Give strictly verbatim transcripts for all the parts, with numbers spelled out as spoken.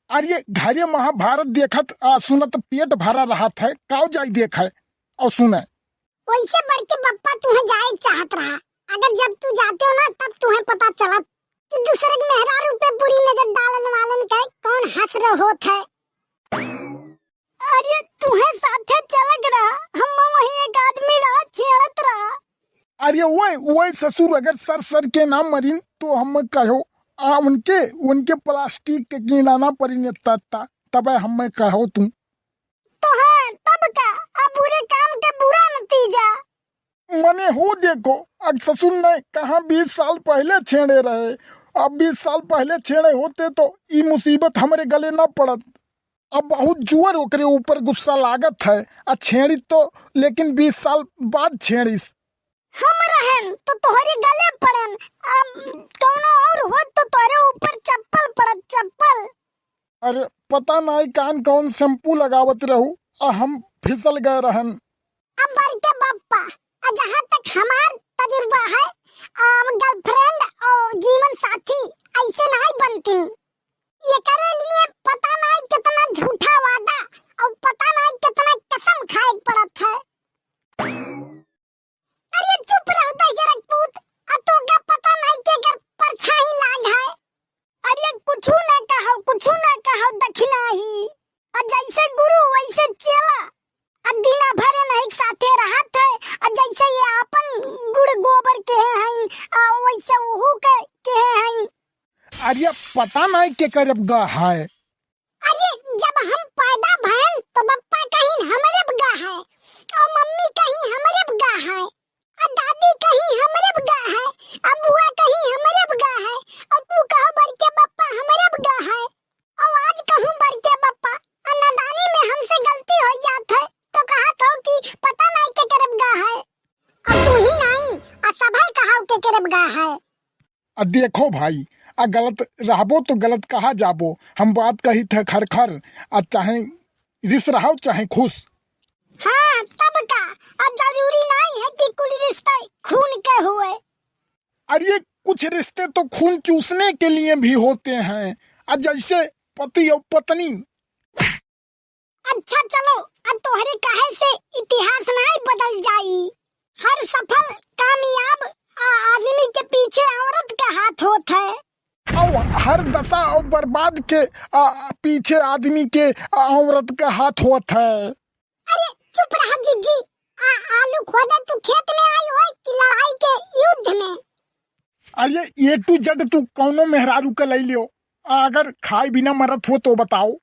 अरे घरे महाभारत देखत आ सुनत पेट भरा रहत है, काव जाई देखे और सुने। वैसे बड़के बप्पा तुहे जाए चाहत रहा, अगर जब तू जाते हो ना तब तुहे पता चलत कि दूसरे के मेहरारू पे बुरी नजर डालन वालन के कौन हश्र होत है। अरे तुहे साथे चलक रहा, हम वहीं एक आदमी रहा, छेड़त रहा। अरे ओए, ओए ससुर, अगर सर सर के ना मरिन तो हम कहो, आ उनके, उनके प्लास्टिक के कीड़ा ना परिन इतना, तबे हम कहो तू। तो हाँ, तब का, अब बुरे काम के बुरा नतीजा। मने हो देखो, अब ससुर ने कहाँ बीस साल पहले छेड़े रहे, अब बीस साल पहले छेड़े होते तो ई मुसीबत हमरे गले ना पड़त। अब बहुत जोर ओकरे ऊपर गुस्सा लागत है, आ छेड़ी तो लेकिन बीस साल बाद छेड़िस। हम रहन तो तोहरे गले पड़न, अब कौनो और होत तो तोहरे ऊपर चप्पल पड़त, चप्पल। अरे पता नाई कान कौन शैम्पू लगावत रहू, आ हम फिसल गए रहन। अब बड़के बप्पा, आ जहाँ तक हमार तजुर्बा है, आ गर्लफ्रेंड और जीवन साथी ऐसे नाई बनती। ये करे लिए पता नाई कितना झूठा वादा और पता नाई कितना कसम खाए पड़त है। अरे चुप रहो दहिजरक पूत, आ तोका पता नाई केकर परछाई लाग है। अरे कुछु ना कहो, कुछु ना कहो दक्षिणा ही। आ जैसे गुरु वैसे चेला, आ दिना भरे नहीं साथे रहत है, आ जैसे ये आपन गुड़ गोबर के हैं, आ वैसे उहू के, के हैं। अरे पता नाई केकर अब गा है। अरे जब हम पैदा भयन तो बप्पा कहीं हमरे बगा है, और मम्मी कहीं हमरे बगा है, और दादी कहीं हमरे बगा है, और बुआ कहीं हमरे बगा है, और तू कहो बड़के बप्पा हमरे बगा है। और आज कहूँ बड़के बप्पा, और नादानी में हमसे गलती हो जात है तो कहा तो कि पता नाई केकर बगा है। और तू ही नाई, और सभे कहा केकर बगा है। आ देखो भाई, आ गलत रहबो तो गलत कहा जाबो। हम बात कही थे खर खर, आ चाहे रिस रहो चाहे खुश। हाँ, तब का, अब जरूरी नहीं है कि कुल रिश्ते खून के हुए। अरे कुछ रिश्ते तो खून चूसने के लिए भी होते हैं, आ जैसे पति और पत्नी। अच्छा चलो, अब तोहरे कहे से इतिहास नाई बदल जाई। हर सफल कामयाब आ-, आदमी के पीछे औरत का हाथ होत है। और हर दशा और बर्बाद के आ, पीछे आदमी के आ, औरत का हाथ होत है। अरे चुप रहा जिज्जी, आ, आलू खोदे तू खेत में आई हो कि लड़ाई के युद्ध में? अरे A to Z तू कौनो मेहरारू के लई लियो, अगर खाए बिना मरत हो तो बताओ।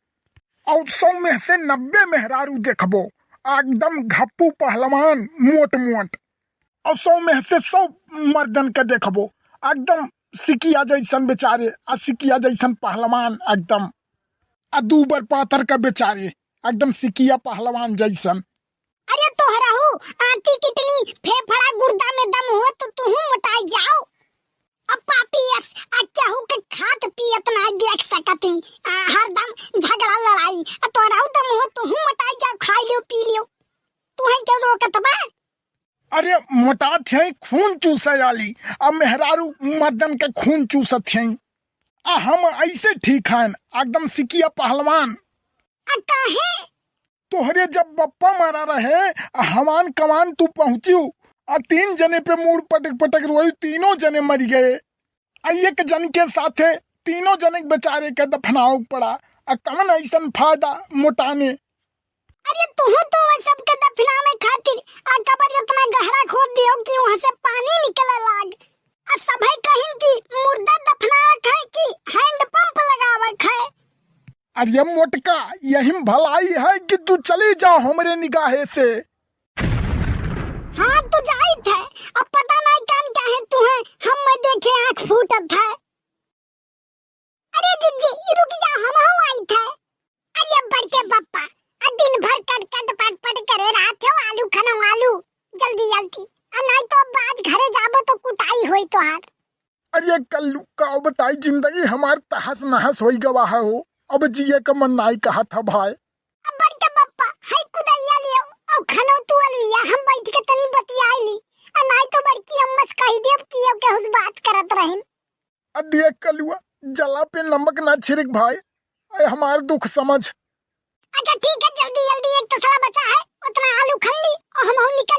और सौ में से नब्बे मेहरारू देखबो, एकदम घप्पू पहलवान मोट मोट। और सौ में से सौ मर्दन के देखबो, एकदम सिकिया जैसन बेचारे, आ सिकिया जैसन पहलवान एकदम, आ दूबर पातर का बेचारे, एकदम सिकिया पहलवान जैसन। अरे तोहराहू आंटी कितनी फेफड़ा गुर्दा में दम हो तो तुहू मोटाई जाओ। अब पापी यस, आ केहू के खात पियत ना देख सकती, आ हरदम झगड़ा लड़ाई। आ तोहराहू दम हो तुहू मोटाई जाओ, खाई लियो पी लियो, तुहे क्यों रोकत बा? अरे मोटात है खून चूसे वाली, अब मेहरारू मर्दन के खून चूसत हैं। आ हम ऐसे ठीक हैं, एकदम सिकिया पहलवान। आ काहे? तोहरे जब बप्पा मरा रहे, आ हवान कवान तू पहुँचियो, आ तीन जने पे मूड़ पटक पटक रोई, तीनों जने मर गए। आ एक जन के साथे तीनों जने के बेचारे के दफनाव पड़ा। आ कवन ऐसन फायदा मोटाने? अरे तुहू तो वह सबके दफनावे खातिर आ कबर इतना गहरा खोद दियो कि वहां से पानी निकले लाग। आ सभे कहिन कि मुर्दा दफनावत है कि हैंड पंप लगावत है। अरे मोटका, यही में भलाई है कि तू चली जाओ हमरे निगाहे से। हाँ तो जाइत है, अब पता नहीं कान क्या है तुहे, हम में देखे आँख फूटत है। अरे जिज्जी, रुक जा, हमहू आइत है। अरे बड़के पप्पा, आ दिन भर कट कट पट पट करे रहत हो, आलू खनो आलू, जल्दी जल्दी। आ नहीं तो अब आज घरे जाबो तो कुटाई होई तोहार। अरे कल्लू, का बताई, जिंदगी हमार तहस नहस होई गवा है हो, अब जिए का मन नाई कहत है भाई। अब बड़के पप्पा, है कुदैया लियो, और खनो तू अलुइया, हम बैठ के तनी बतियाई ली। आ नहीं तो बड़की अम्मा से कही देब कि अब केहू से बात करत रहिन। आ देख कलुआ, जला पे नमक ना छिड़क भाई, ए, हमार दुख समझ। अच्छा ठीक है, जल्दी जल्दी एक तसला बचा है, उतना आलू खन ली और हम निकल